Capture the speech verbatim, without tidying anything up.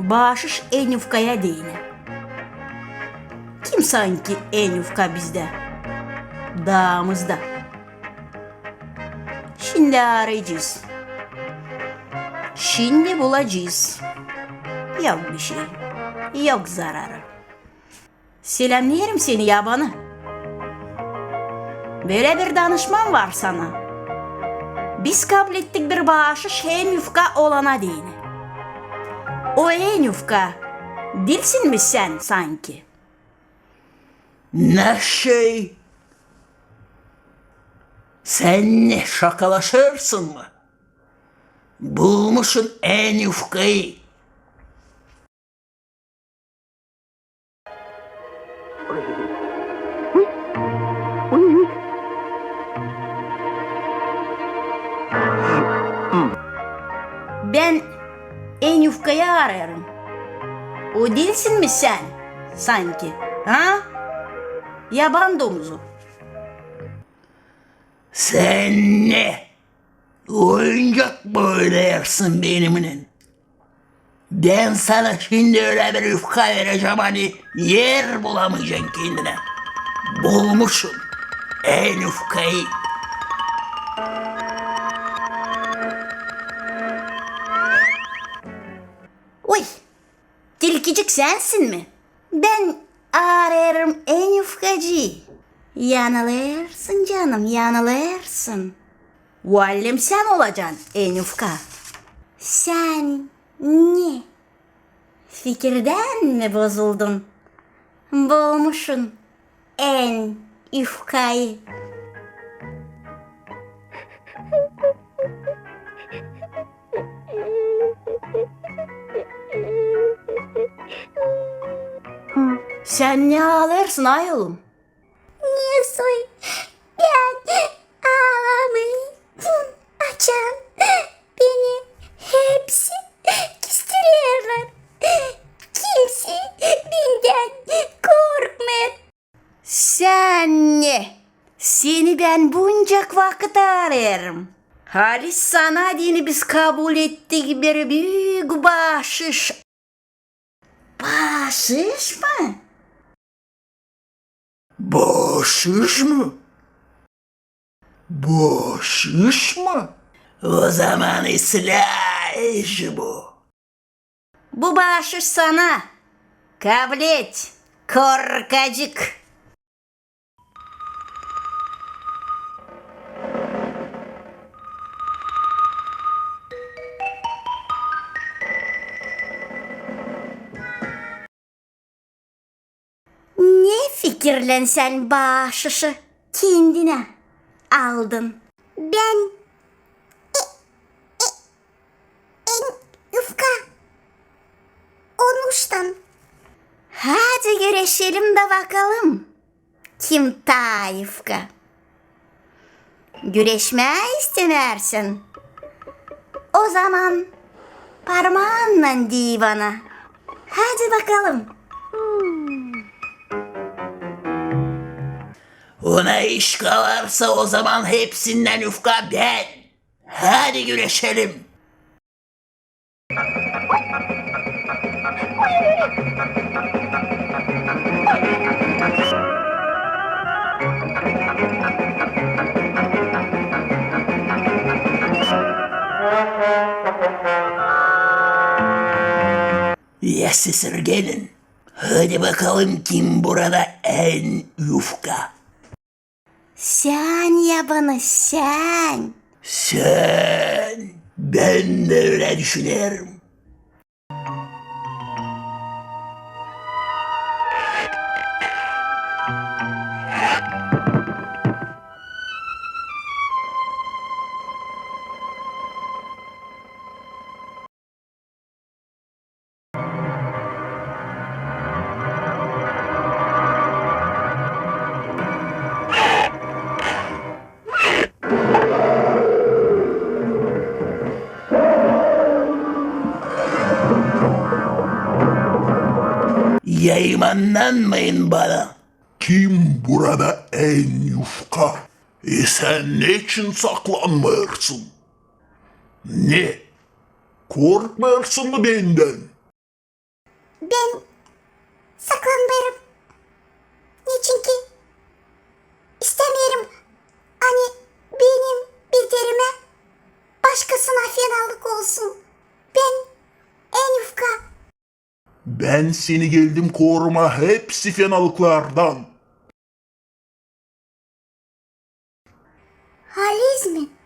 Baaşış en yufkaya deyni. Kim sanki en yufka bizdä? Daamızda. Şindi arayacez. Şindi bulacez. Yok bişey. Yok zararı. Selämneerim seni, yabanı. Bölä bir danışmam var sana. Biz kablettik bir baaşış en yufka olana deyni. O en yufka diilsin mi sän sanki? Neşey? Sän ne, şakalaşêrsın mı? Bulmuşsun en yufkayı. Bän en yufkayı arêêrım. O diilsin mi sän sanki, ha? Yaban domuzu. Sän ne? Oyuncak mı oynêêrsın benimnän? Bän sana şindi ölä bir yufka verecäm, ani er bulamayacan kendinä. Bulmuşsun en yufkayı. Oy! Tilkicik, sänsin mi? Bän arêêrım en yufkacıyı. Yanılêrsın, canım, yanılêrsın. Muallim, sän olacan en yufka. Sän ne? Fikirdän mi bozuldun? Bulmuşsun en yufkayı. Sän ne ağlêêrsın, ay oolum? Ne soy, bän ağlamayım, açan beni hepsi küstüreerlär. Kimsey bendän korkmêêr. Sän ne? Seni bän buncak vakıt arêêrım. Halis sana deyni biz kabul ettik bir büük baaşış. Baaşış mı? Baaşış mı? Baaşış mı? O zaman islää iş bu. Bu baaşış sana. Kablet, korkacık. Ne fikirlän sän baaşışı kendinä aldın? Bän e, e, en yufka olmuştan. Hadi güreşelim da bakalım, kim taa yufka. Güreşmää istämärsin? O zaman parmaannan diy bana. Hadi bakalım. Ona iş kalarsa, o zaman hepsindän yufka bän. Hadi güreşelim. Ya siz, gelin. Hadi bakalım, kim burada en yufka? Sän, yabanı, sän. Sän. Bän dä ölä düşünerim. Ya imanmayın bana. Kim burada en yufka? E sän neçin saklanmêêrsın? Ne? Korkmêêrsın mı bendän? Bän saklanêrım. Neçinki istämeerim, ani benim beterimä başkasına fenalık olsun. Bän en ufka. Bän seni geldim korumaa hepsi fenalıklardan. Haliz mi?